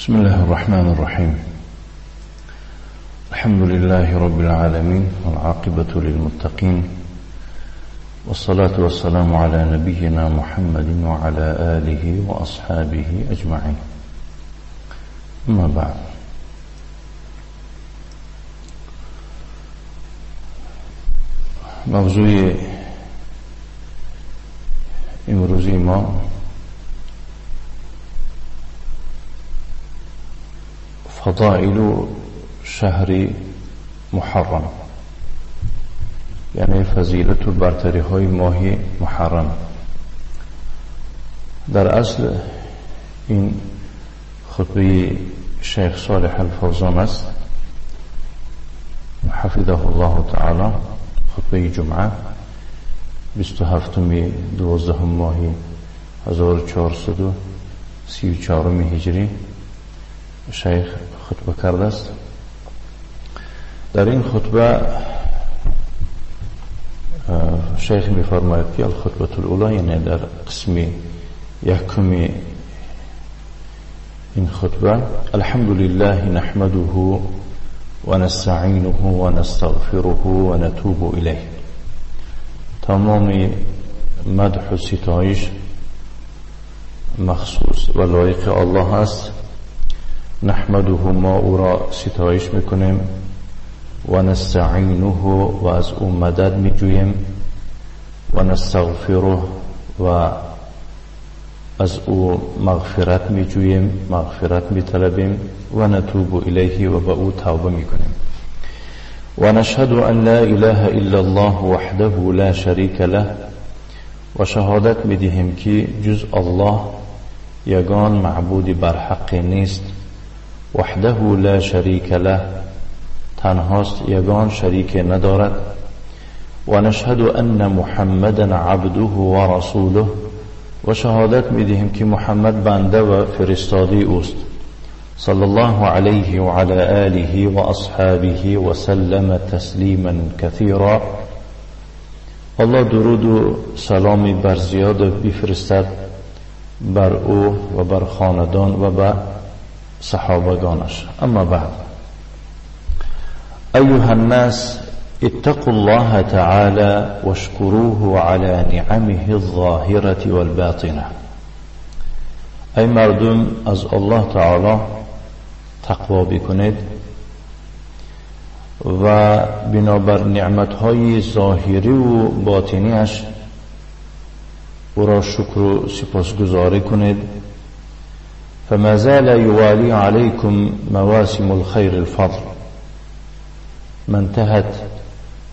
بسم الله الرحمن الرحيم. الحمد لله رب العالمين، والعاقبة للمتقين، والصلاة والسلام على نبينا محمد وعلى آله وأصحابه أجمعين. أما بعد، موضوع امروزی ما فضائل شهر محرم، یعنی فضیلت و برتری های ماه محرم. در اصل این خطبه شیخ صالح الفوزان است حفظه الله تعالی، خطبه جمعه 27 12 ماه 1434 هجری شیخ خطبه کرده است. در این خطبه شیخ می‌فرماید که الخطبه الاولی، یعنی در قسم یکم این خطبه، الحمد لله نحمده و نستعینه و نستغفره و نتوب الیه. تمام مدح و ستایش مخصوص و لایق الله است. نحمده، ما او را ستایش میکنیم، و نستعینه، و از او مدد میجوییم، و نستغفره، و از او مغفرت میجوییم، مغفرت میطلبیم، و نتوب الیه، و به او توبه میکنیم. و نشهد ان لا اله الا الله وحده لا شریک له، و شهادت میدهیم که جز الله یگان معبود برحق نیست. وحده لا شریک له، تنهاست، یگان شریک ندارد. و نشهد ان محمدا عبده و رسوله، و شهادت میدهیم که محمد بنده و فرستاده اوست. صلی الله علیه و علی آله و اصحابه و سلم تسلیما کثیرا. الله درود و سلامی بر زیاد بفرستد بر او و بر خاندان و بر صحابگانش. اما بعد، ایها الناس اتقوا الله تعالى واشكروه على نعمه الظاهرة والباطنة. ای مردم، از الله تعالی تقوا بکنید و بنابر نعمتهای ظاهری و باطنیش او را شکر و سپاسگزاری کنید. فما زال يوالي عليكم مواسم الخير الفضل ما انتهت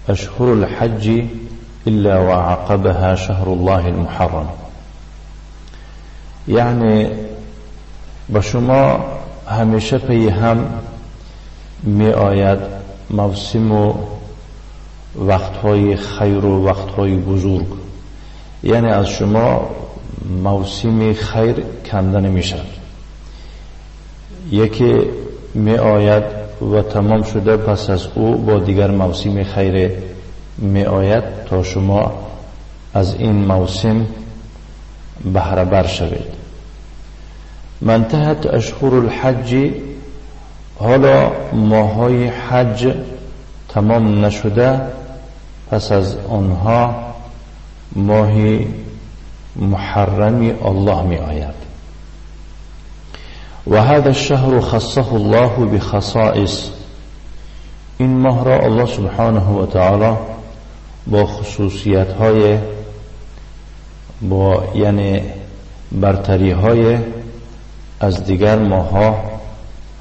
أشهر الحج إلا وعقبها شهر الله المحرم. یعنی با شما همیشه پی هم می آید موسم و وقتهای خیر و وقتهای بزرگ، یعنی از شما موسم خیر کنده نمی شد. یکی می آید و تمام شده، پس از او با دیگر موسم خیر می آید تا شما از این موسم بهره بر شوید. منتهت اشهر الحج، حالا ماهای حج تمام نشده، پس از آنها ماه محرم الله می آید. و هذا الشهر خصه الله بخصائص، این ماه را الله سبحانه و تعالی با خصوصیت های، با یعنی برتری های از دیگر ماه‌ها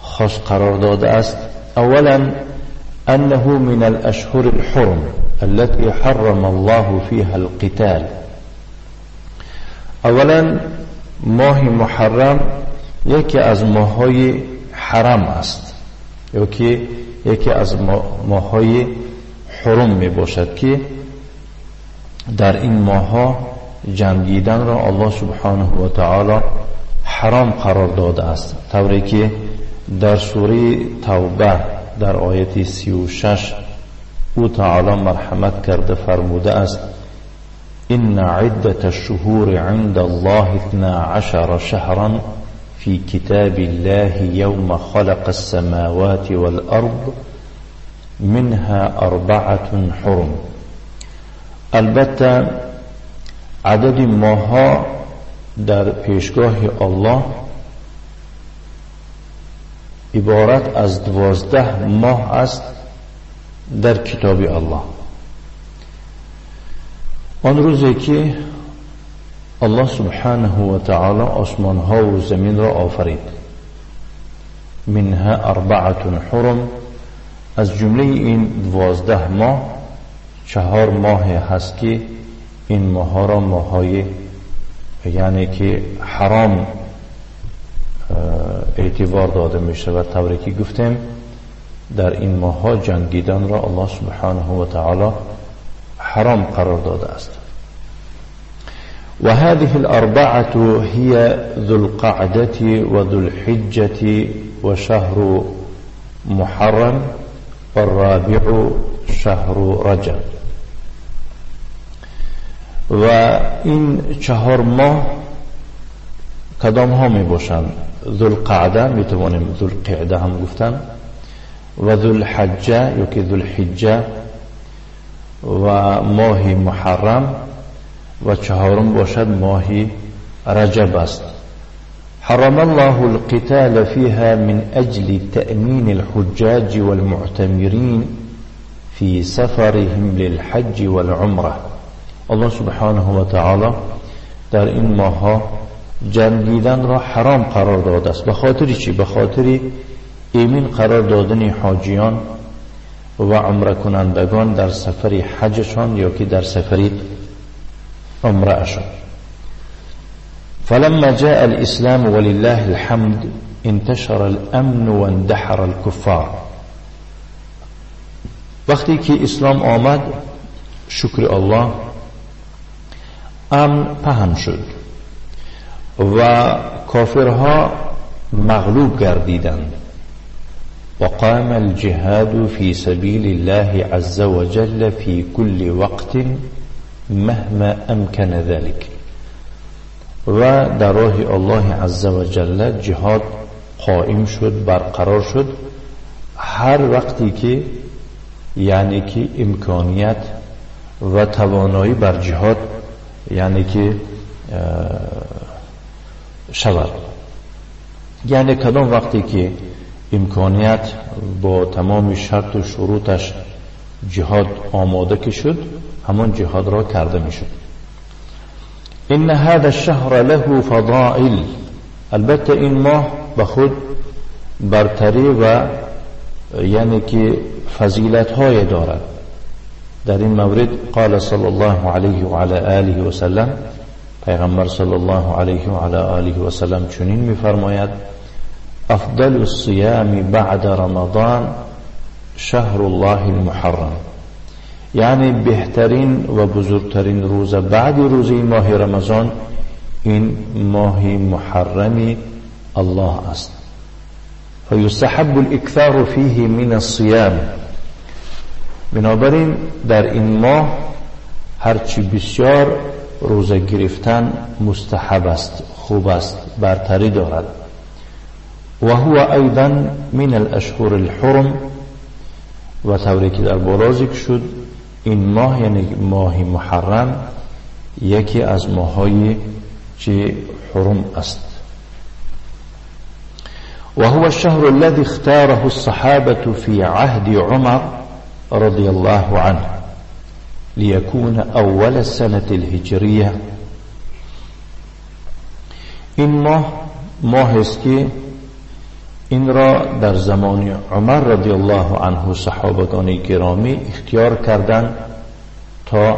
خاص قرار داده است. اولا انه من الاشهر الحرم التي حرم الله فيها القتال. اولا ماه محرم یکی از ماه‌های حرم است، یکی از ماه‌های حرم می باشد که در این ماه‌ها جنگیدن را الله سبحانه و تعالی حرام قرار داده است، طوری که در سوره توبه در آیت 36 او تعالی مرحمت کرده فرموده است: إن عدة الشهور عند الله 12 شهرا في كتاب الله يوم خلق السماوات والأرض منها 4 حرم. البته عدد ماها در پیشگاه الله عبارت از 12 ماه است در کتاب الله. آن روزی که الله سبحانه و تعالی آسمان ها و زمین را آفرید، منها 4 حرم، از جمله این 12 ماه 4 ماه هست که این ماه را ماهای یعنی که حرام اعتبار داده می شود. طوری که گفتیم در این ماه ها جنگیدن را الله سبحانه و تعالی حرام قرار داده است. و هذه الأربعة هي ذو القعدة وذو الحجة وشهر محرم والرابع شهر رجب. و این 4 ماه کدام ها می باشند؟ ذو القعده، می توانیم ذو القعده هم گفتن، و ذو الحجه یا که ذو الحجه، و ماه محرم، و 4 باشد ماه رجب است. حرم الله القتال فيها من أجل تأمين الحجاج والمعتمرين في سفرهم للحج والعمرة. الله سبحانه و تعالی در این ماه‌ها جنگیدن را حرام قرار داده است. به خاطر چی؟ به خاطر ایمن قرار دادن حاجیان و عمره کنندگان در سفر حجشان یا که در سفر عمره اشان. فلما جاء الإسلام ولله الحمد انتشر الأمن واندحر الكفار. وقتی که اسلام آمد، شکر الله، امن پهن شد و کافرها مغلوب گردیدند. وقام الجهاد في سبيل الله عز وجل في كل وقت مهما امکن ذلك. و در راه الله عز وجل جهاد قائم شد، برقرار شد، هر وقتی که یعنی که امکانیت و توانایی بر جهاد یعنی که شود. یعنی کدام وقتی که امکانیت با تمام شرط و شروطش جهاد آماده که شد، همان جهاد را کرده می شد. إن هذا الشهر له فضائل. البته این ماه به خود برتری و یعنی که فضیلت های دارد. در این مورد قال صلی الله علیه و علی آله و سلم، پیغمبر صلی الله علیه و علی آله و سلم چنین می‌فرماید: افضل الصيام بعد رمضان شهر الله المحرم. یعنی بهترین و بزرگترین روز بعد روزی ماه رمضان این ماه محرم الله است. فیستحب الاکثار فیه من الصيام. بنابراین در این ماه هرچی بسیار روزه گرفتن مستحب است، خوب است، برتری دارد. و هو ایضا من الاشهر الحرم. و طوری که در بالا ذکر شد، این ماه یعنی ماه محرم یکی از ماه‌های که حرم است. و هو الشهر الذي اختاره الصحابة في عهد عمر رضي الله عنه ليكون أول السنة الهجرية. این ماه ماه است که این را در زمان عمر رضی الله عنه صحابگان گرامی اختیار کردند تا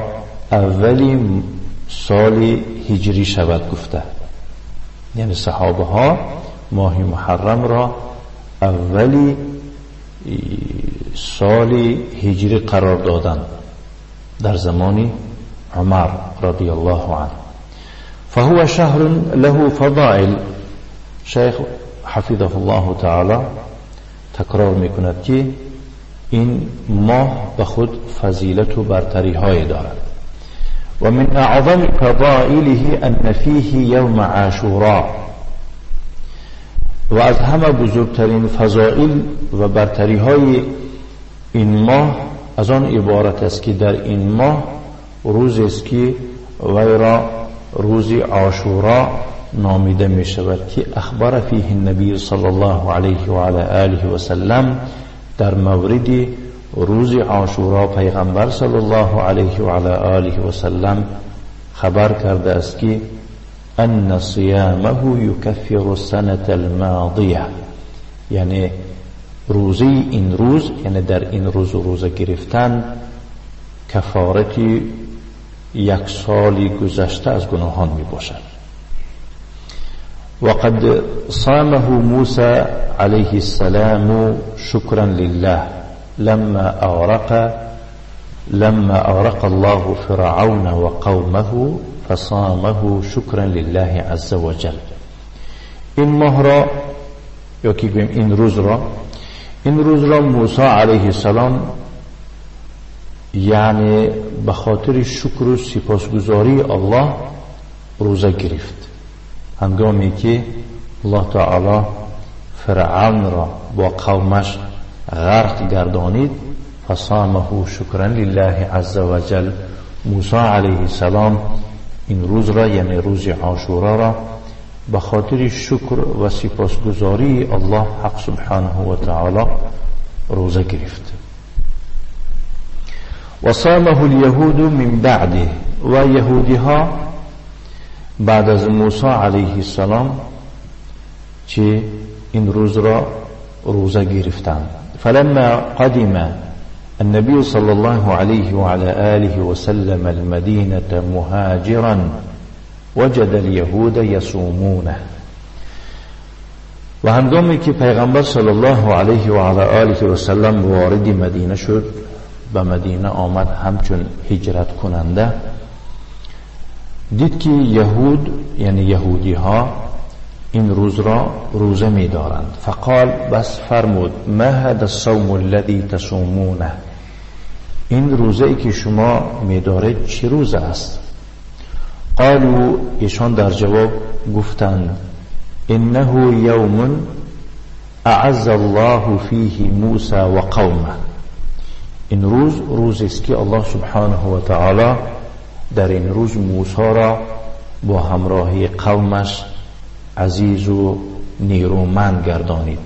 اولین سال هجری شود گفته. یعنی صحابه ها ماه محرم را اولی سال هجری قرار دادند در زمان عمر رضی الله عنه. فهو شهر له فضائل. شیخ حفظه الله تعالی تکرار میکند که این ماه به خود فضیلت و برتری های دارد. و من اعظم فضائله ان فیه یوم عاشوراء. و از همه بزرگترین فضائل و برتری های این ماه از آن عبارت است که در این ماه روز است که وی را روز عاشورا نامیده می شود که اخبر فیه النبی صلی الله علیه و علی آله و سلم، در مورد روز عاشورا پیغمبر صلی الله علیه و علی آله و سلم خبر کرده است که ان صیامه یکفر السنة الماضیه، یعنی روزی این روز، یعنی در این روز روزه گرفتن کفارت یک سالی گذشته از گناهان می باشد. وقد صامه موسى عليه السلام شكرا لله لما أغرق الله فرعون وقومه فصامه شكرا لله عز وجل. این ماه را یا که گوییم این روز را، این روز را موسی علیه السلام یعنی به خاطر شکر و سپاسگزاری الله روزه گرفت، هنگامی که الله تعالی فرعون را با قومش غرق گردانید، فصامه شکرا لله عز وجل. موسی علیه السلام این روز را، یعنی روز عاشورا را، به خاطر شکر و سپاسگزاری الله حق سبحانه و تعالی روزه گرفت. و صامه اليهود من بعده، و یهودی ها بعد از موسی علیه السلام چه این روز را روزه گرفتند. فلما قدم النبي صلى الله عليه وعلى آله وسلم المدينة مهاجرا وجد اليهود يصومونه. و هنگامی که پیغمبر صلی الله علیه و علی آله و سلم وارد مدینه شد، به مدینه آمد همچون هجرت کننده، دید که یهود یعنی یهودی ها این روز را روزه می دارند. فقال، بس فرمود، ما هذا الصوم الذي تصومونه، این روزه ای که شما می دارید چه روزه است؟ قالوا، ایشان در جواب گفتند، انه یوم اعز الله فیه موسی و قومه، این روز روز است که الله سبحانه و تعالی در این روز موسی را با همراهی قومش عزیز و نیرومند گردانید.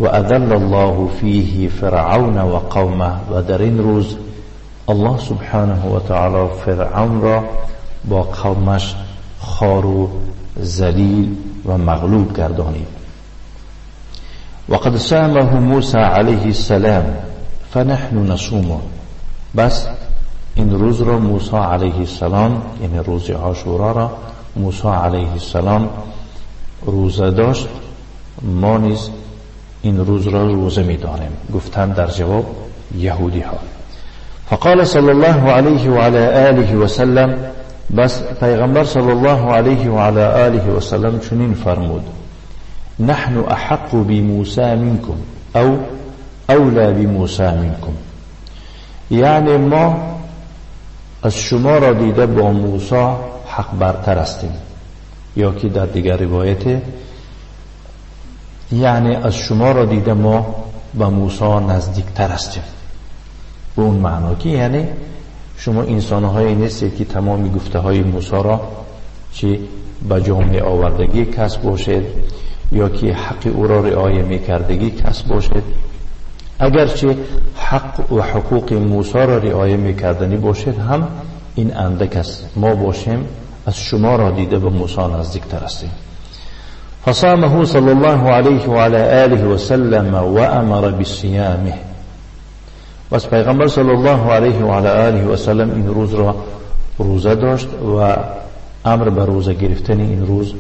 و اذل الله فیه فرعون و قومه، و در این روز الله سبحانه و تعالی فرعون را با قومش خوار و ذلیل و مغلوب گردانید. وقد صامه موسی علیه السلام فنحن نصومه، بس این روز را موسی علیه السلام، یعنی روز عاشورا را موسی علیه السلام روزه داشت، ما نیز این روز را روزه می داریم. گفتند در جواب یهودی ها. فقال صلی الله علیه و علی آله و سلم، بس پیغمبر صلی الله علیه و علی آله و سلم چنین فرمود، نحن احق بموسی منکم او اولی بموسی منکم، یعنی ما از شما را دیده با موسی حق برتر هستیم، یا که در دیگر روایت یعنی از شما را دیده ما با موسی نزدیکتر هستیم. به اون معنا که یعنی شما انسان‌هایی نیستید که تمام گفته های موسی را چه به جامعه آوردگی کس باشید یا که حق او را رعایه میکردگی کس باشید. اگرچه حق و حقوق موسی را رعایه میکردنی باشید هم این اندک است، ما باشیم از شما را دیده به موسی نزدیکتر هستیم. فصامه صلی الله علیه و علی آله و سلم و امر بصیامه، بس پیغمبر صلی الله علیه و علی آله و سلم این روز را روزه داشت و امر به روزه گرفتن این روز،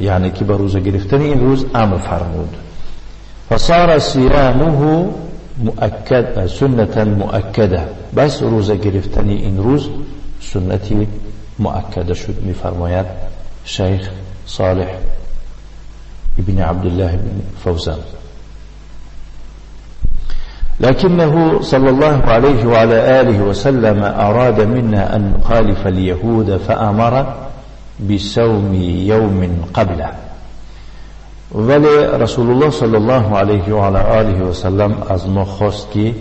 یعنی که به روزه گرفتن این روز امر فرمود. فصار صيامه مؤکد سنة مؤکده، بس روزه گرفتن این روز سنتی مؤکده شد. میفرماید شیخ صالح ابن عبدالله بن فوزان. لكنه صلى الله عليه وعلى آله وسلم أراد منا أن نخالف اليهود فأمر بصوم يوم قبله. ولی رسول الله صلی الله علیه و علی آله و سلم از ما خواست که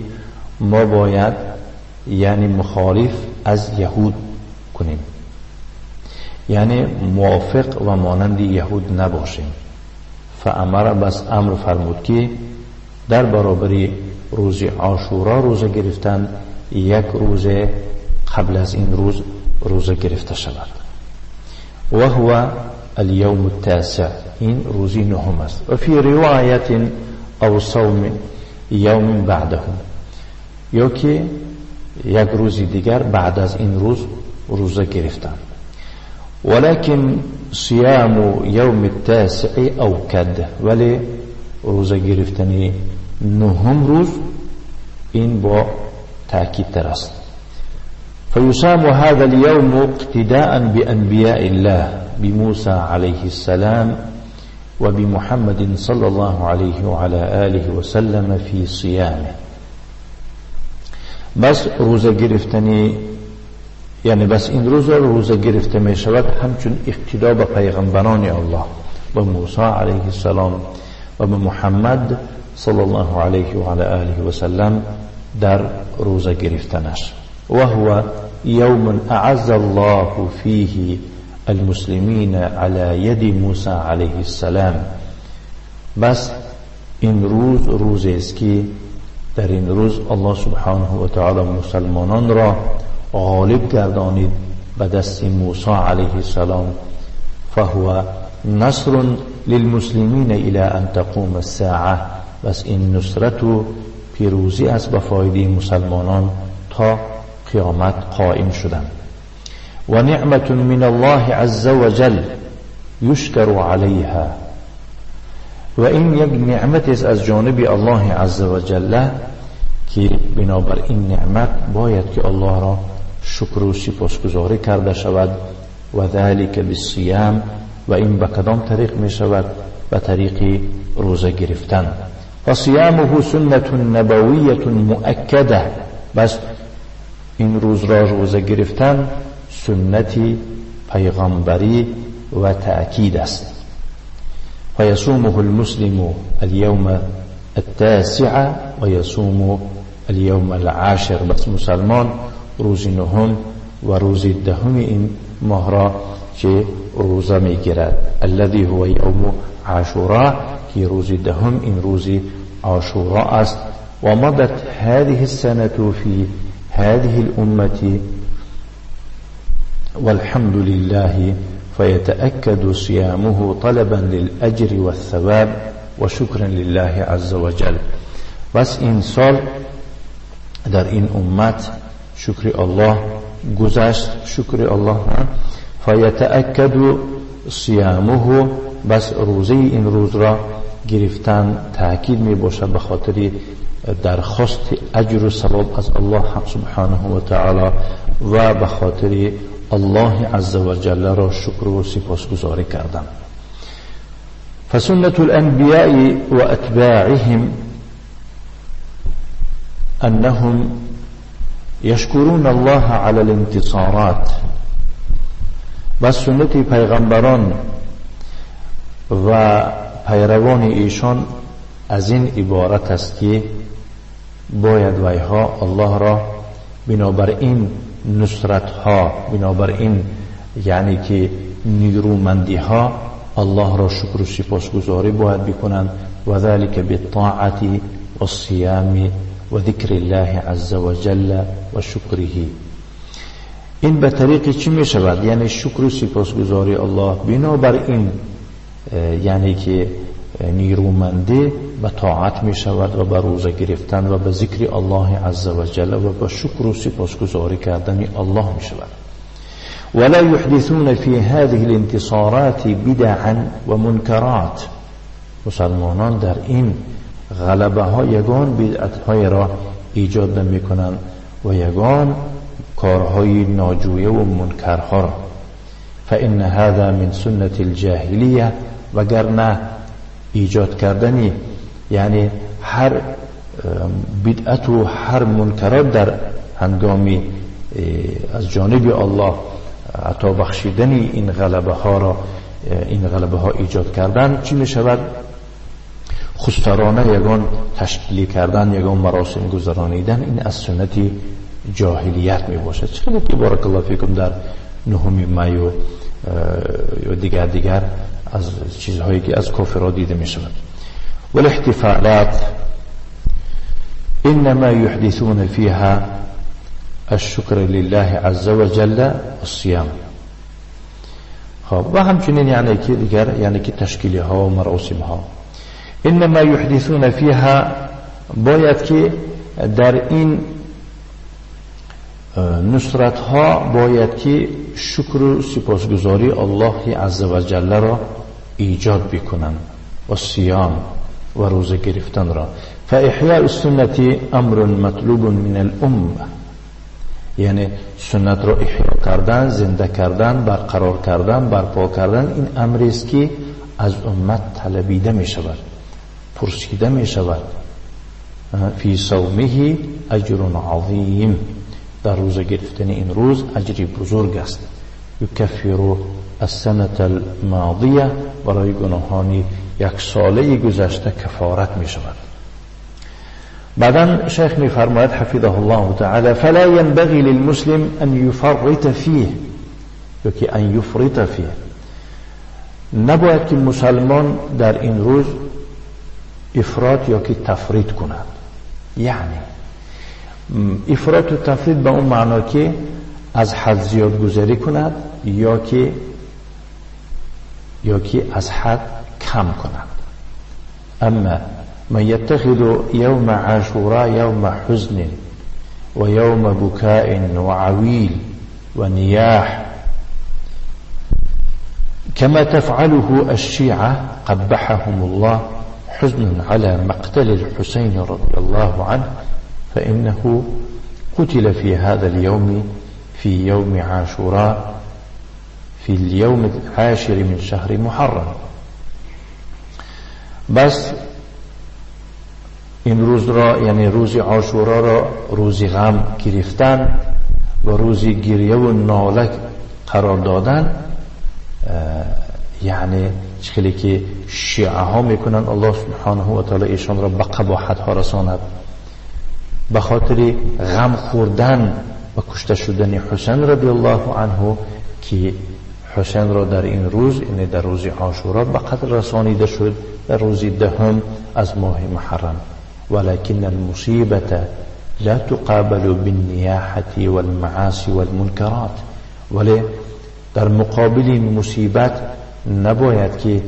ما باید یعنی مخالف از یهود کنیم، یعنی موافق و مانند یهود نباشیم. فامر، بس امر فرمود که در برابر روز عاشورا روزه گرفتن یک روز قبل از این روز روزه گرفته شود. و هو اليوم التاسع، این روزی نهم است. و فی روایت او صوم یوم بعده، یا که یک روز دیگر بعد از این روز روزه گرفتن. ولكن صيام يوم التاسع أوكد، ولی روزه گرفتن نهم روز این با تأکید تر است. فيصام هذا اليوم اقتداء بأنبياء الله بموسى عليه السلام وبمحمد صلى الله عليه وعلى آله وسلم في صيامه. بس روزه گرفتنی، یعنی بس این روز روزه گرفته می شود همچون اقتدا به پیغمبران الله، به موسی علیه السلام و به محمد صلی الله علیه و علی آله و سلم در روزه گرفتنش. و هو یوم اعز الله فیه المسلمین علی ید موسی علیه السلام. بس این روز روز است که در این روز الله سبحانه و تعالی مسلمانان را غالب گردانید به دست موسی علیه السلام. فهو نصر للمسلمین الى ان تقوم الساعه. بس این نصرت و پیروزی است به فایده مسلمانان تا قیامت قائم شدن. و نعمت من الله عز وجل یشکر علیها، و این یک نعمت است از جانب الله عز وجل که بنابر این نعمت باید که الله را شکر و سپاسگزاری کرده شود. و ذلك بالصيام، و این به کدام طریق می شود؟ به طریق روزه گرفتن. فصيامه سنة نبوية مؤکده، بس این روز را روزه گرفتن سنت پیغمبری و تأکید است. فيصومه المسلم اليوم التاسع ويصوم اليوم العاشر. بس مسلمان روز نهم و روز دهم این ماه را که روزه میگیرد، الذي هو یوم عاشورا، که روز دهم این روز عاشورا است. و مضت هذه السنة في هذه الأمة والحمد لله، فيتأكد صيامه طلبا للأجر والثواب وشكرا لله عز وجل. بس این سال در این امت شکر الله گذشت، شکر الله. فیتأکد صیامه، بس روزه این روز را گرفتن تأکید می باشد به خاطر درخواست اجر و ثواب از الله حق سبحانه و تعالی و به خاطر الله عز وجل را شکر و سپاسگزاری کردن. فسنة الأنبياء وأتباعهم أنهم يشكرون الله على الانتصارات. بس سنت پیغمبران و پیروان ایشان از این عبارت است که باید ویها الله را بنابر این نصرت ها، بنابر این یعنی که نیرومندی ها الله را شکر و سپاسگزاری باید بکنند. و ذلك بالطاعة والصيام و ذکر الله عز وجل و شکره. این به طریق چی می شود؟ یعنی شکر و سپاسگزاری الله بنابر این یعنی که نیرومندی به طاعت می شود و به روزه گرفتن و به ذکر الله عز وجل و به شکر و سپاسگزاری کردن الله می شود. ولا يحدثون في هذه الانتصارات بدعا ومنكرات. مسلمانان در این غلبه ها یگان بدعت های را ایجاد نمی کنند و یگان کارهای ناجویه و منکرها را. فإن هذا من سنة الجاهلیه، وگرنه ایجاد کردنی یعنی هر بدعت و هر منکرات در هنگامی از جانب الله عطا بخشیدن این غلبه ها را این غلبه ها ایجاد کردن چی می شود؟ خودسرانه یگان تشکیلی کردن، یگان مراسم گذرانیدن، این از سنت جاهلیت می باشد. چه که بارک الله فیکم در نهم می و دیگر از چیزهایی که از کافرها دیده می شود. والاحتفالات انما يحدثون فيها الشكر لله عز وجل والصيام. خب و همچنین یعنی که دیگر، یعنی که تشکیلی ها و مراسم ها، انما يحدثون فيها، باید که در این نصرت ها باید که شکر و سپاسگزاری الله عز وجل را ایجاد بکنن و صیام و روزه گرفتن را. فإحیاء السنة امر مطلوب من الامه، یعنی سنت را احیا کردن، زنده کردن، برقرار کردن، برپا کردن، این امری است که از امت طلبیده می شود، پرسیده می شود. فی صومه اجر عظیم، در روزه گرفتن این روز اجری بزرگ است. یکفر السنة الماضیه، برای گناهان یک ساله گذشته کفارت می شود. بعدا شیخ می فرماید حفظه الله تعالی فلا ينبغي للمسلم ان يفرط فيه، یکی ان یفرط فيه، نباید که مسلمان در این روز افراط یا که تفریط کند. یعنی افراط و تفریط به اون معنا که از حد زیاد گذری کند یا که از حد کم کند. اما من يتخذ يوم عاشوراء يوم حزن ويوم بكاء وعويل ونياح كما تفعله الشيعة قبحهم الله حزن على مقتل الحسين رضي الله عنه، فإنه قتل في هذا اليوم، في يوم عاشوراء، في اليوم العاشر من شهر محرم. بس این روز را، یعنی روز عاشورا را روز غم گرفتن و روز گریه و ناله قرار دادن، یعنی چخلی که شیعه ها میکنن، الله سبحانه و تعالی ایشان را به قباحت ها رساند، به خاطر غم خوردن و کشته شدن حسین رضی الله عنه، که حسین را در این روز، یعنی در روز عاشورا به قتل رسانیده شد، در روز دهم از ماه محرم. ولكن المصيبة لا تقابل بالنياحة والمعاصي والمنكرات، ولی در مقابل مصیبت نباید که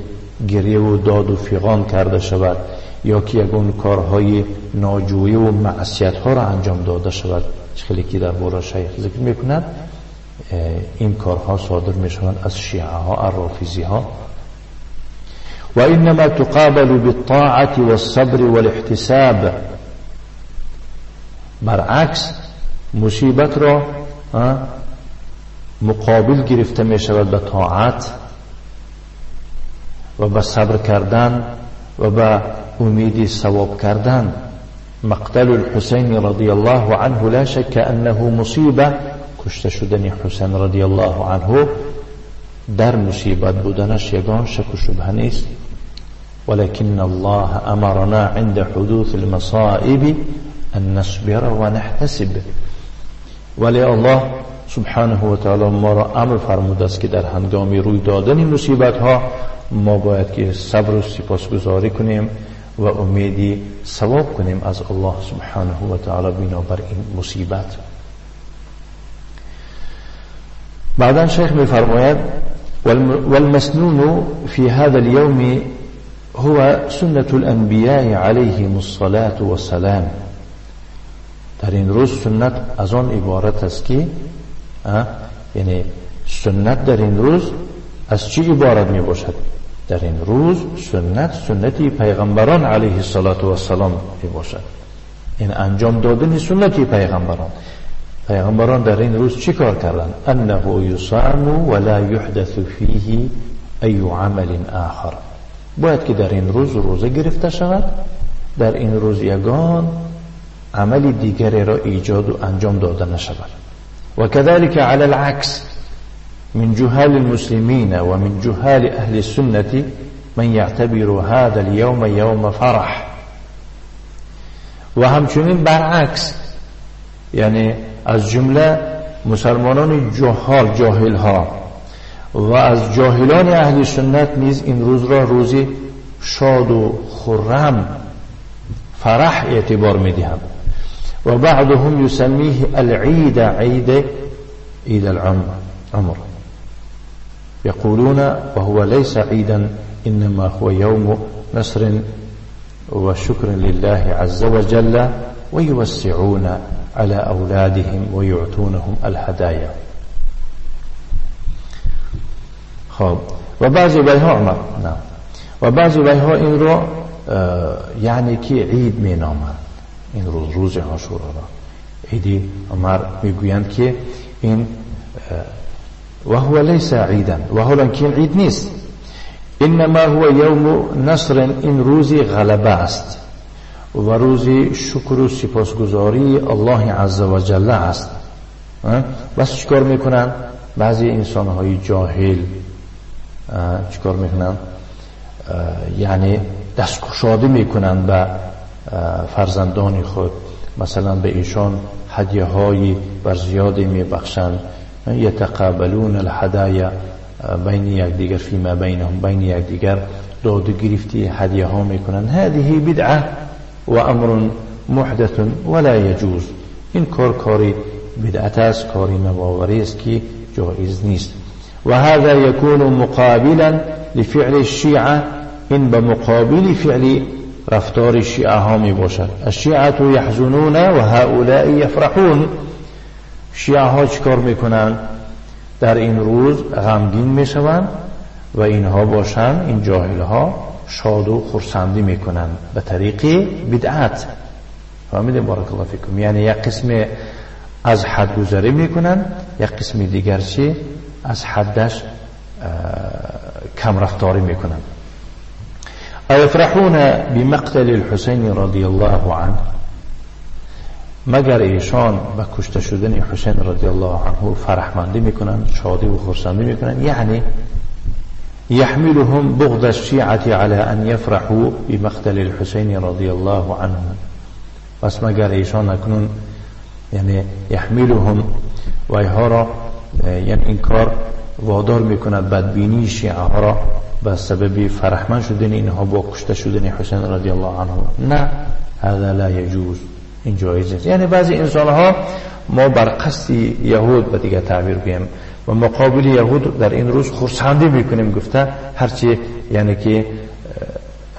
گریه و داد و فغان کرده شود یا که یگون کارهای ناجویی و معصیت ها را انجام داده شود. خیلی که در بارا شیخ ذکر میکند این کارها صادر میشوند از شیعه ها، الرافضی ها. و انما تقابل بالطاعة والصبر والاحتساب، برعکس مصیبت را مقابل گرفته می شود به طاعت و به صبر کردن و به امید ثواب کردن. مقتل الحسین رضی الله عنه لا شک انه مصیبه، کشته شدن حسین رضی الله عنه در مصیبت بودنش یگان شک و شبهه نیست. ولكن الله امرنا عند حدوث المصائب ان نصبر و نحتسب، ولی الله سبحانه و تعالی ما را امر فرموده است که در هنگام روی دادن مصیبت ها ما باید که صبر و سپاسگزاری کنیم و امیدی ثواب کنیم از الله سبحانه و تعالی بنابر این مصیبت. بعدا شیخ می‌فرماید والمسنون في هذا اليوم هو سنة الأنبياء عليهم الصلاة والسلام. در این روز سنت از آن عبارت است که، یعنی سنت در این روز از چی عبارت می باشد؟ در این روز سنت سنتی پیغمبران علیه الصلاة والسلام می باشد، این انجام دادن سنتی پیغمبران. پیغمبران در این روز چی کار کردند؟ انه یصام ولا یحدث فیه ای عمل آخر. باید که در این روز روزه گرفته شود، در این روز یگان عمل دیگری را ایجاد و انجام داده نشود. و كذلك على العکس، من جهال المسلمين ومن جهال أهل السنة من يعتبر هذا اليوم يوم فرح. و همچنین برعکس، یعنی از جمله مسلمانان جهال، جاهل ها و از جاهلان اهل سنت نیز این روز را روزی شاد و خرم، فرح اعتبار میدهند. و بعضهم يسميه العيد عيد العمر، يقولون وهو ليس عيدا إنما هو يوم نصر وشكر لله عز وجل، ويوسعون على أولادهم ويعطونهم الهدايا. خب و بعضی ها عمر نه، و بعضی ها این رو یعنی که عید می نامند، این روز، روز عاشورا را عید عمر میگویند که این و هو ليس عیدا، و حالا که این عید نیست، انما هو یوم نصر، این روزی غلبه است و روزی شکر و سپاسگزاری الله عز و جل است. بس چیکار میکنن؟ بعضی انسانهای جاهل چیکار میکنن؟ یعنی دستگشاده میکنن به فرزندان خود، مثلا به ایشان هدیه های بر زیادی میبخشند، یتقابلون الهدایا بین یکدیگر، فیما بینهم، بین یکدیگر داد و گرفتی هدیه ها میکنن. هذه بدعه و امر محدث ولا یجوز. این کار کاری بدعت است، کاری نوآوری است که جایز نیست. و هذا یکون مقابلا لفعل الشیعه، این به مقابل فعل رفتار شیعه ها می باشد. الشیعه یحزنون و هؤلاء یفرحون. شیعه ها چیکار میکنن؟ در این روز غمگین میشوند و اینها باشند، این جاهل ها شاد و خرسندی میکنند به طریق بدعت. فهمیدیم؟ بارک الله فیکم. یعنی یک قسم از حد گذری میکنن، یک قسم دیگر چی از حدش کم رفتاری میکنن. ایفرحون بمقتل الحسین رضی الله عنه، مگر ایشان به کشته شدن حسین رضی الله عنه فرحمندی میکنن، شادی و خرسندی میکنن؟ یعنی يحملهم بغض الشيعة على أن يفرحوا بمقتل الحسين رضي الله عنه. پس مگر ایشان اکنون، یعنی يحملهم و اینها را، یعنی این کار وادار میکند بدبینی شیعه ها را به سبب فرحمند شدن اینها با کشته شدن حسین رضی الله عنه. نه، هذا لا يجوز، این جایز نیست. یعنی بعضی انسان ها ما بر قصد یهود به دیگه تعبیر بگیم و مقابل یهود در این روز خرسندی میکنیم، گفته هرچی، یعنی که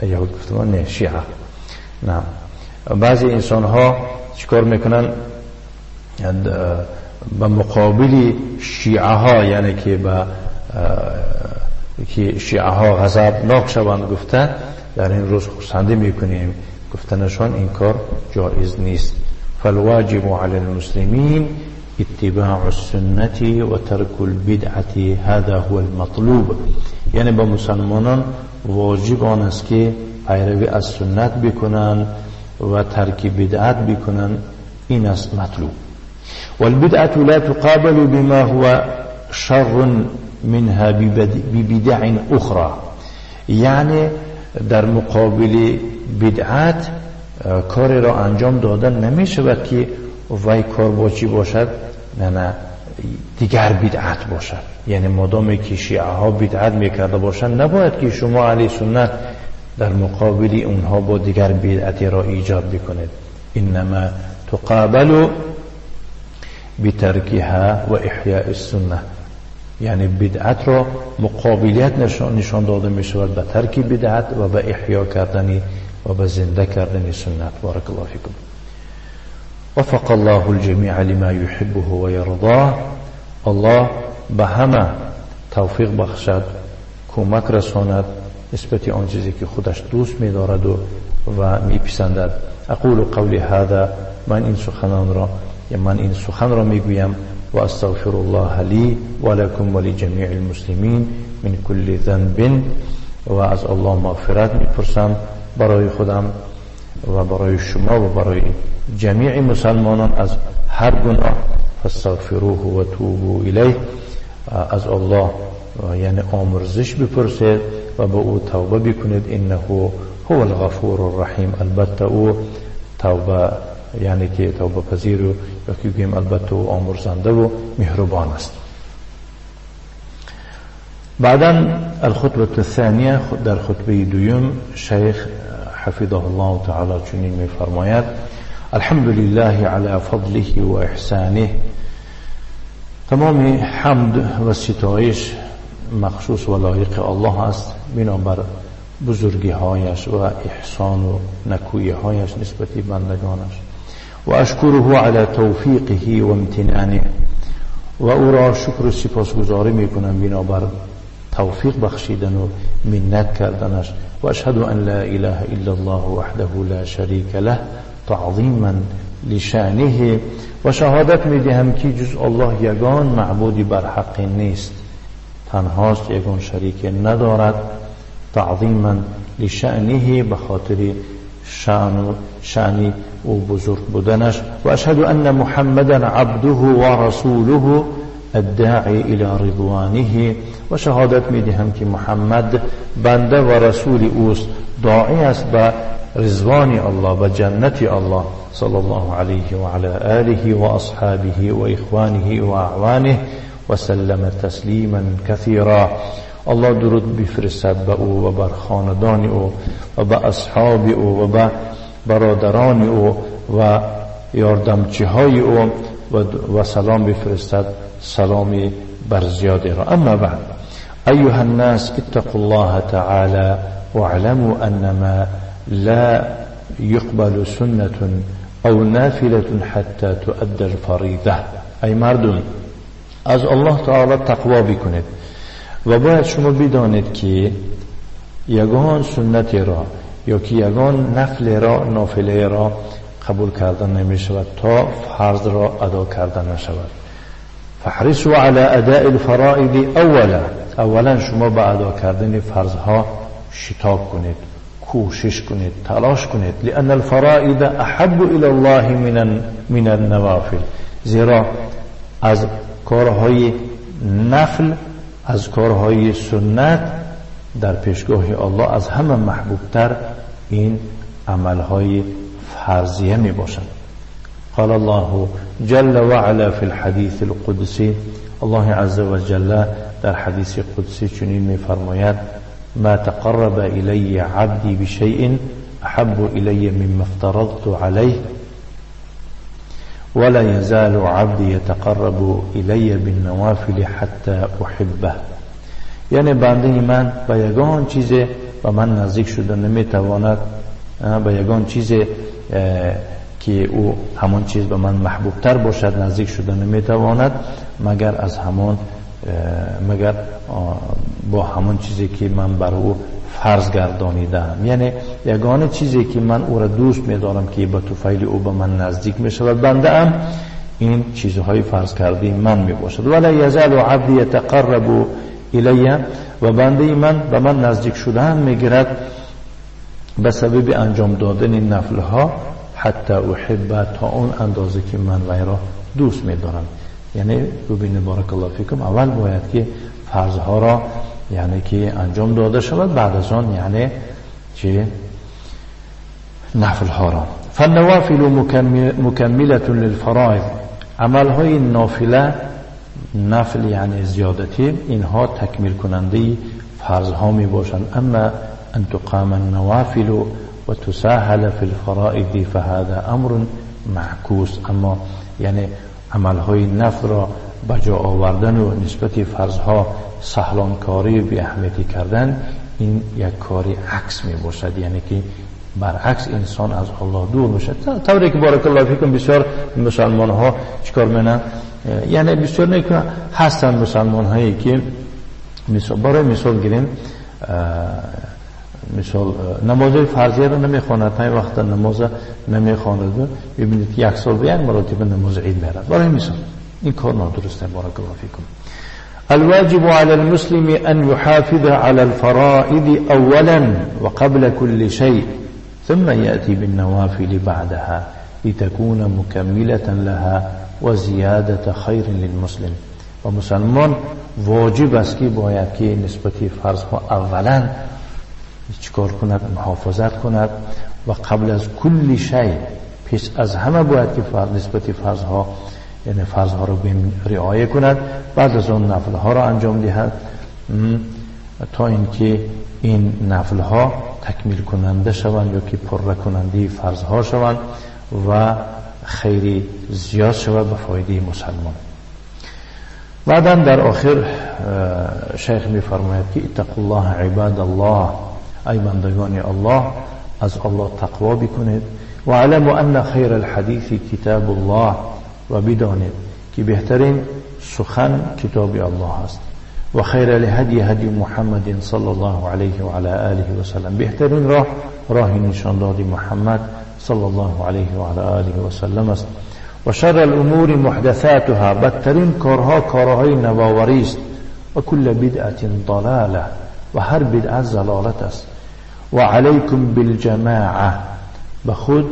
یهود گفته نه شیعه. نه، بعضی انسان ها چیکار میکنن؟ به مقابل شیعه ها، یعنی که به که شیعه ها غضبناک شوند، گفته در این روز خرسندی میکنیم، گفتنشان این کار جایز نیست. فالواجب على المسلمين اتباع السنة وترك البدعة، هذا هو المطلوب. یعنی با مسلمانان واجب آن است که پیروی از سنت بکنن و ترک بدعت بکنن، این است مطلوب. والبدعة لا تقابل بما هو شر منها ببدع أخرى. یعنی در مقابل بدعت کاری را انجام دادن نمی شود که وای کار با چی باشد؟ نه دیگر بدعت باشد. یعنی مادامی که شیعه ها بدعت میکرده باشند، نباید که شما اهل سنت در مقابل اونها با دیگر بدعتی را ایجاد بکنید. انما تقابل بترکها و احیاء السنه. یعنی بدعت را مقابلیت نشان داده می شود به ترک بدعت و به احیا کردن و به زنده کردن سنت. بارک الله فیکم. وفق الله الجميع لما يحبه ويرضاه. الله به همه توفیق بخشد، کمک رساند نسبت آن چیزی که خودش دوست می‌دارد و میپسندد. اقول قولی هذا، من این سخنان را، یا من این سخن را میگویم، و استغفر الله لی و لکم و لجمیع المسلمین من کل ذنب. و از الله مغفرت میپرسم برای خودم و برای شما و برای جمیع مسلمانان از هر گناه. فاستغفروه و توبوا الیه. از الله یعنی آمرزش بپرسید و به او توبه بکنید. انه هو الغفور الرحیم، البته او توبه یعنی که توبه پذیر و یا که گوییم البته او آمرزنده و مهربان است. بعدا الخطبة الثانية، در خطبه دوم شیخ حفظه الله تعالی چنین می‌فرماید: الحمد لله على فضله و احسانه. تمام حمد و ستایش مخصوص و لایق الله است بنابر بزرگی هایش و احسان و نکویی هایش نسبت بندگانش. و اشکره علی توفیقه و امتنانه، و او را شکر و سپاسگزاری میکنم بنابر توفیق بخشیدن و منت کردنش. و اشهد ان لا اله الا الله وحده لا شریک له تعظیما لشانه، و شهادت میدهم که جز الله یگان معبودی بر حق نیست، تنهاست، یگان شریک ندارد. تعظیما لشأنه، به خاطر شأن و شأنی او بزرگ بودنش. و اشهد ان محمدا عبده و رسوله الداعی الى رضوانه، و شهادت میدهم که محمد بنده و رسول اوست، داعی است به رضوان الله، به جنت الله. صلی الله علیه و علی آله و اصحابه و اخوانه و اعوانه و سلم تسلیما کثیرا. الله درود بفرستد به او و بر خاندان او و به اصحاب او و به برادران او و یاردمچی های او و سلام بفرستد سلام بر زیاده را. اما بعد، ایها الناس اتقوا الله تعالی واعلموا انما لا يقبل سنة او نافلة حتى تؤدى الفریضة. ای مردم، از الله تعالی تقوا بکنید و باید شما بدانید که یگان سنت را یا که یگان نفل را، نافله را قبول کردن نمی شود تا فرض را ادا کردن نشود. فاحرصوا على اداء الفرائض اولا، اولا شما به ادا کردن فرضها شتاب کنید، کوشش کنید، تلاش کنید. لأن الفرائض احب الى الله من النوافل، زیرا از کارهای نفل، از کارهای سنت در پیشگاه الله از همه محبوبتر این عملهای فرضیه می باشند. قال الله جل وعلا في الحديث القدسي، الله عز وجل در حدیث قدسی چنین می فرماید: ما تقرب إلي عبدي بشيء أحب إلي مما افترضت عليه ولا يزال عبدي يتقرب إلي بالنوافل حتى أحبه. یعنی بنده من به یگان چیز به من نزدیک شده نمیتواند، به یگان چیز که او همان چیز به من محبوبتر باشد نزدیک شده نمیتواند، مگر از همان، مگر با همان چیزی که من بر او فرض گردانیدم. یعنی یگانه چیزی که من او را دوست می‌دارم که به طفیل او به من نزدیک می‌شود بنده ام، این چیزهای فرض کرده من می‌باشد. ولا یزال عبدی یتقرب الی، و بنده من به من نزدیک شدن می‌گیرد به سبب انجام دادن نفل‌ها، حتی احب، تا اون اندازه که من وی را دوست می‌دارم. یعنی ببینید بارک الله فیکم، اول باید که فرضها را یعنی که انجام داده شود، بعد از آن یعنی چه نفل ها را. فالنوافل مکملة للفرائض، عمل های نافله، نفل یعنی زیادتی، اینها تکمیل کننده فرض ها می باشند. اما ان تقام النوافل و تساهل فی الفرائض فهذا امر معکوس. اما یعنی عمل های نفل را بجا آوردن و نسبت فرضها سهلانکاری و بی اهمیتی کردن، این یک کاری عکس می باشد، یعنی که برعکس انسان از الله دور میشه. طوری که بارک الله فیکم بسیار مسلمان ها چیکار میکنن، یعنی بسیار نکنن هستن مسلمان هایی که مثال، برای مثال گیریم، مثال نماز فرضیه رو نمیخواند، پنج وقت نماز نمیخواند، ببینید یک سال به یک مراتب نماز عید میرد. برای مثال این کار نادرسته. بارک الله فیکم. الواجب على المسلم أن يحافظ على الفرائض أولا وقبل كل شيء، ثم يأتي بالنوافل بعدها لتكون مكملة لها وزيادة خير للمسلم. و مسلمان واجب است که باید که نسبت فرضها اولا چیکار کند؟ محافظت کند و قبل از کل شی، پیش از همه باید که نسبت فرضها، یعنی فرضها رو رعایت کند، بعد از آن نفلها را انجام دهد تا اینکه این نفلها تکمیل کننده شوند یا که پره کننده فرضها شوند و خیری زیاد شود به فایده مسلمان. بعدا در آخر شیخ می فرماید که اتقوا الله عباد الله، ای بندگان الله از الله تقوا بکنید. و علموا ان خیر الحدیث کتاب الله، و بدانید که بهترین سخن کتاب الله است. و خیر الهدی هدی محمد صلی الله علیه و علی آله و سلم، بهترین راه راه نشان داد محمد صلی الله علیه و علی آله و سلم است. و شر الامور محدثاتها، بدترین کارها کارهای نوآوری است. و کل بدعة ضلاله، و هر بدعت ضلالت است. و علیکم بالجماعه، به خود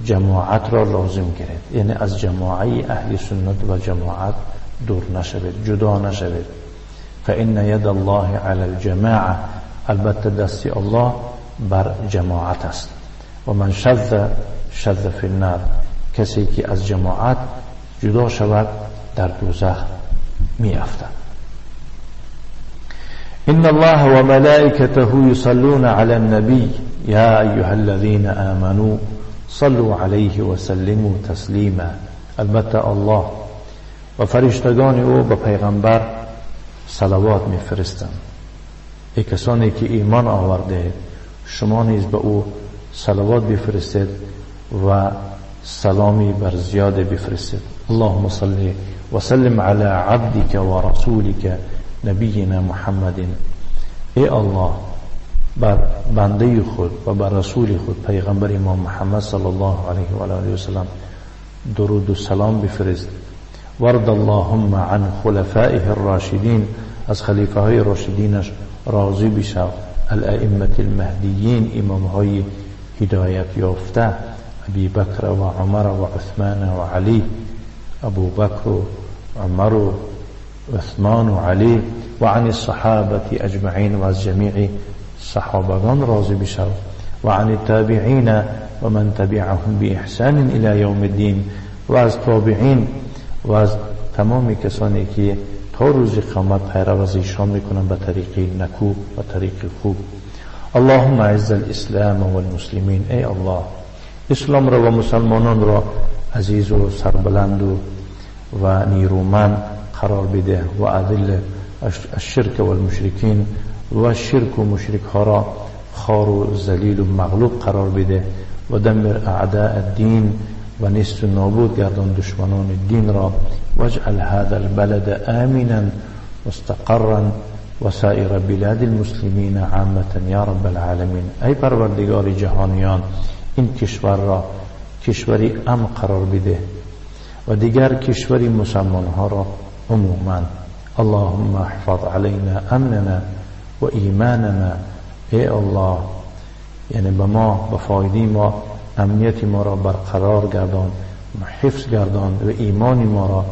جماعت را لازم گیرید، یعنی از جماعه اهل سنت و جماعت دور نشوید، جدا نشوید. فإن ید الله علی الجماعه، البته دست الله بر جماعت است. و من شذ شذ فی النار، کسی که از جماعت جدا شود در دوزخ می افتد. إن الله وملائكته يصلون على النبي يا أيها الذين آمنوا صلوا عليه وسلموا تسلیما. البته الله و فرشتگان او به پیغمبر صلوات میفرستند. ای کسانی که ایمان آورده شما نیز به او صلوات بفرستید و سلامی بر زیاد بفرستید. اللهم صل وسلم على عبدك ورسولك نبینا محمد. ای الله بر بنده خود و بر رسول خود پیغمبر ما محمد صلی الله علیه و آله و سلم درود و سلام بفرست. ورد اللهم عن خلفائه الراشدین، از خلیفه های راشدینش راضی بشو. الائمه المهدیین، امام های هدایت یافته، ابی بکر و عمر و عثمان و علی، ابو بکر و عمر و عثمان و علی، و عن الصحابة اجمعین، و از جمیع صحابگان راضی بشو. و عن التابعین و من تبعهم بإحسان الى یوم الدین، و از تابعین و از تمام کسانی که تا روز قیامت پیرو از ایشان میکنن به طریق نکو و طریق خوب. اللهم اعز الاسلام والمسلمین، ای الله اسلام را و مسلمانان را عزیز و سربلند و نیرومند قرار بده. و اذل الشرک والمشرکین، و شرک و مشرک ها را خوار و ذلیل و مغلوب قرار بده. و دمر اعداء الدین، و نیست و نابود گردان دشمنان دین را. واجعل هذا البلد آمنا مستقرا وسائر بلاد المسلمین عامة یا رب العالمین. ای پروردگار جهانیان این کشور را کشوری امن قرار بده و دیگر کشوری مسلمان ها را عموما. اللهم احفظ علینا امننا و ایماننا. ای الله یعنی به ما، به فایده ما، امنیت ما را برقرار گردان، حفظ گردان و ایمان ما را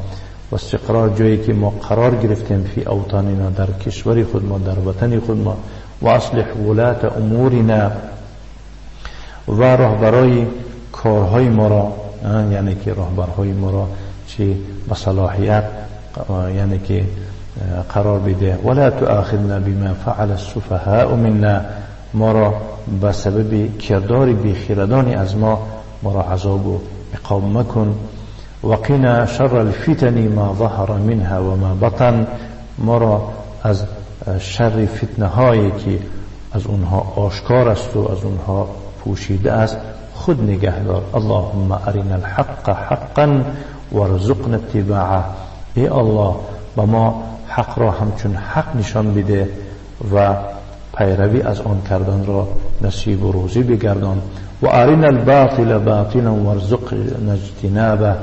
و استقرار جایی که ما قرار گرفتیم فی اوطاننا، در کشور خود ما، در وطن خود ما. و اصلح ولاة امورنا، و راهبرای کارهای ما را، یعنی که راهبرهای ما را چی به صلاحیت یعنی که قرار بده. ولا تؤاخذنا بما فعل السفهاء منا، ما را به سبب کردار بیخیردانی از ما را عذاب و عقاب مکن. وقنا شر الفتن ما ظهر منها و ما بطن، ما را از شر فتنه هایی که از اونها آشکار است و از اونها پوشیده است خود نگهدار. اللهم ارنا الحق حقا وارزقنا اتباعه. ای الله به ما حق را همچون حق نشان بده و پیروی از آن کردن را نصیب و روزی بگردان. و ارنا الباطل باطلا وارزقنا اجتنابه،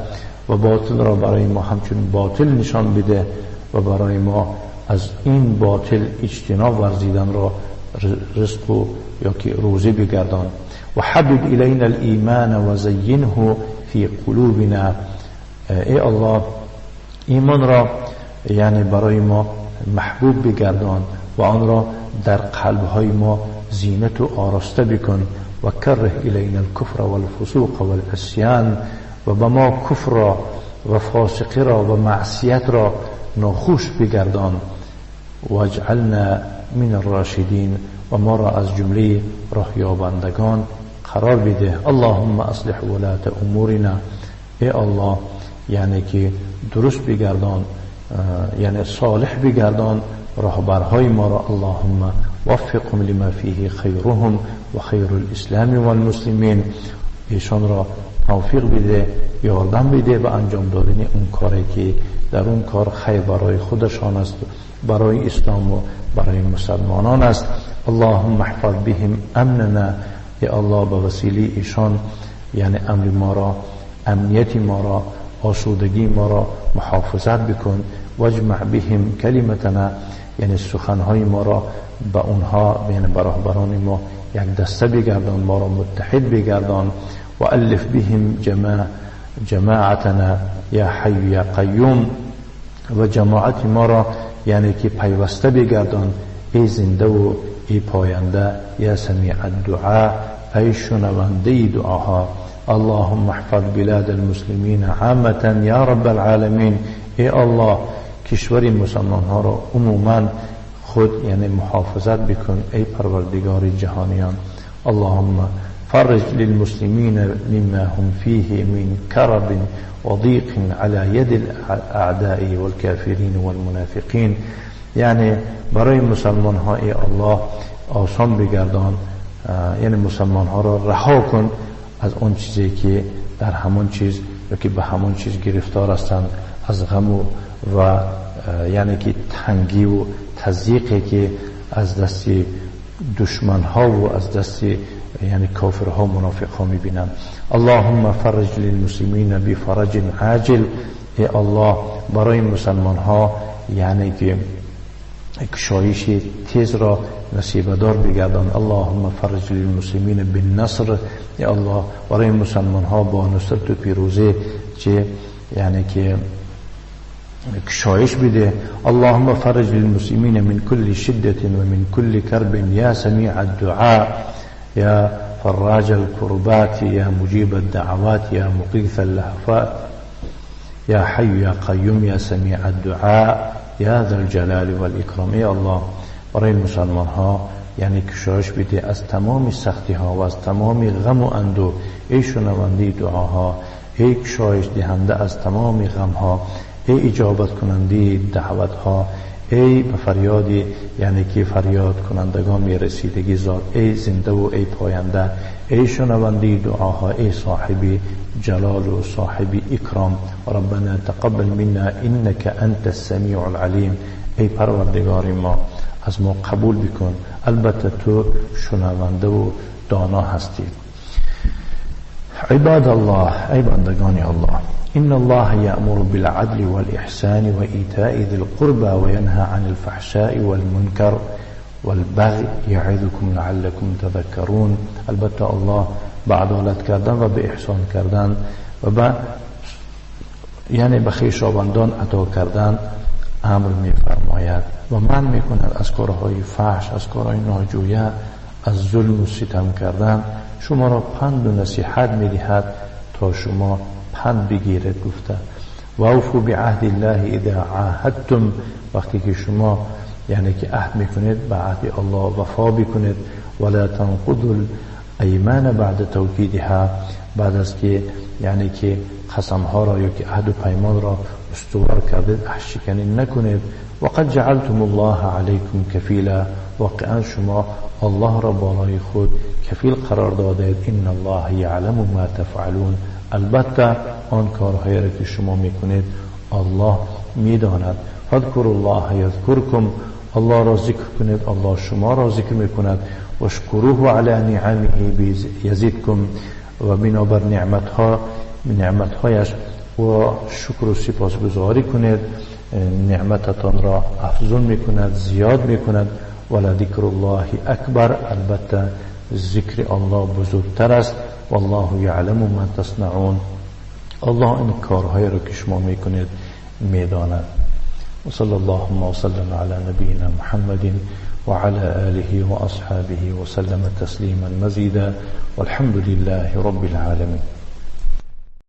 و باطل را برای ما همچون باطل نشان بده و برای ما از این باطل اجتناب ورزیدن را رزق و یا که روزی بگردان. و حبب الینا الایمان و زینه فی قلوبنا. ای الله ایمان را یعنی برای ما محبوب بگردان و آن را در قلبهای ما زینت و آراسته بکن. و کره الینا الکفر والفسوق والعصیان، و به ما کفر را و فاسقی را و معصیت را ناخوش بگردان. واجعلنا من الراشدین، و ما را از جمله راهیابندگان قرار بده. اللهم اصلح ولاة امورنا، ای الله یعنی که درست بگردان، یعنی صالح بگردان راهبرهای ما را. اللهم وفقهم لما فیه خیرهم و خیر الاسلام والمسلمین، ایشان را توفیق بده، یاردم بده به انجام دادن اون کاری که در اون کار خیر برای خودشان است، برای اسلام و برای مسلمانان است. اللهم احفظ بهم امننا، ای الله به وسیله ایشان یعنی امر ما را، امنیت ما را، آسودگی ما را محافظت بکن. واجمع بهم کلمتنا، یعنی سخنهای ما را به اونها، یعنی به راهبران ما یک دسته بگردان، ما را متحد بگردان. و الف بهم جماعتنا یا حی یا قیوم، و جماعت ما را یعنی که پیوسته بگردان، ای زنده و ای پاینده، یا سمیع الدعاء، ای شنونده دعاها. اللهم احفظ بلاد المسلمین عامة یا رب العالمین، ای الله کشور مسلمان ها را عموما خود یعنی محافظت بکن ای پروردگار جهانیان. اللهم فرج للمسلمین مما هم فیه من کرب وضیق على ید الاعداء والکافرین والمنافقین، یعنی برای مسلمان ها ای الله آسان بگردان، یعنی مسلمان ها را رها کن از اون چیزی که در همون چیز یا که به همون چیز گرفتار هستند، از غم و یعنی که تنگی و تضییقی که از دست دشمن ها و از دست یعنی کافرها و منافق ها میبینند. اللهم فرج للمسلمین بفرج عاجل، ای الله برای مسلمان ها یعنی که کشایش تیز را نصیب دار بگردان. اللهم فرج للمسلمین بالنصر، ای الله برای مسلمان ها با نصرت و پیروزی چه یعنی که کشایش بده. اللهم فرج للمسلمین من كل شدة و من كل كرب یا سمیع الدعاء یا فراج الكربات یا مجیب الدعوات یا مغیث اللهفات یا حی یا قیوم یا سمیع الدعاء یا ذا الجلال والإکرام. ای الله برای مسلمان ها یعنی کشایش بده از تمام سختی ها و از تمام غم و اندوه، ای شنونده دعاها، ای کشایش دهنده از تمام غم ها، ای اجابت کننده دعوت ها، ای به فریاد یعنی که فریاد کنندگان می رسیدگی ذات، ای زنده و ای پاینده، ای شنونده دعاها، ای صاحب جلال و صاحب اکرام. ربنا تقبل منا انك انت السمیع العلیم، ای پروردگار ما از ما قبول بکن، البته تو شنونده و دانا هستی. عباد الله، ای بندگان الله، إن الله يأمر بالعدل والإحسان وإيتاء ذي القربى وينهى عن الفحشاء والمنكر والبغي يعظكم لعلكم تذكرون. البته الله به عدالت کردن و به احسان کردن و به یعنی به خویشاوندان عطا کردن امر می‌فرماید و منع می‌کند از کارهای فحش، از کارهای ناجویه، از ظلم و ستم کردن. شما را پند و نصیحت می‌دهد تا شما پند بگیرد. گفته و اوفوا بعهد الله اذا عاهدتم، وقتی که شما یعنی که عهد میکنید به عهد الله وفا بکنید. ولا تنقضوا الایمان بعد توکیدها، بعد از که یعنی که قسم ها را یا که عهد و پیمان را استوار کردید عهد شکنی نکنید. وقد جعلتم الله علیکم کفیلا، واقعا شما الله را بالای خود کفیل قرار دادید. ان الله یعلم ما تفعلون، البته آن کارهایی را که شما میکنید الله میداند. فاذکروا الله یذکرکم، الله را ذکر کنید الله شما را ذکر میکند. واشکروه علی نعمه یزیدکم، و بنابر نعمتهایش و شکر و سپاسگزاری کنید، نعمتتان را افزون میکند، زیاد میکند. ولذکر الله اکبر، البته ذکر الله بزرگتر است. والله یعلم ما تصنعون، الله این کارهایی را که شما میکنید میداند. وصلى اللهم وسلم على نبينا محمد وعلى آله وأصحابه وسلم تسليما مزيدا، والحمد لله رب العالمين.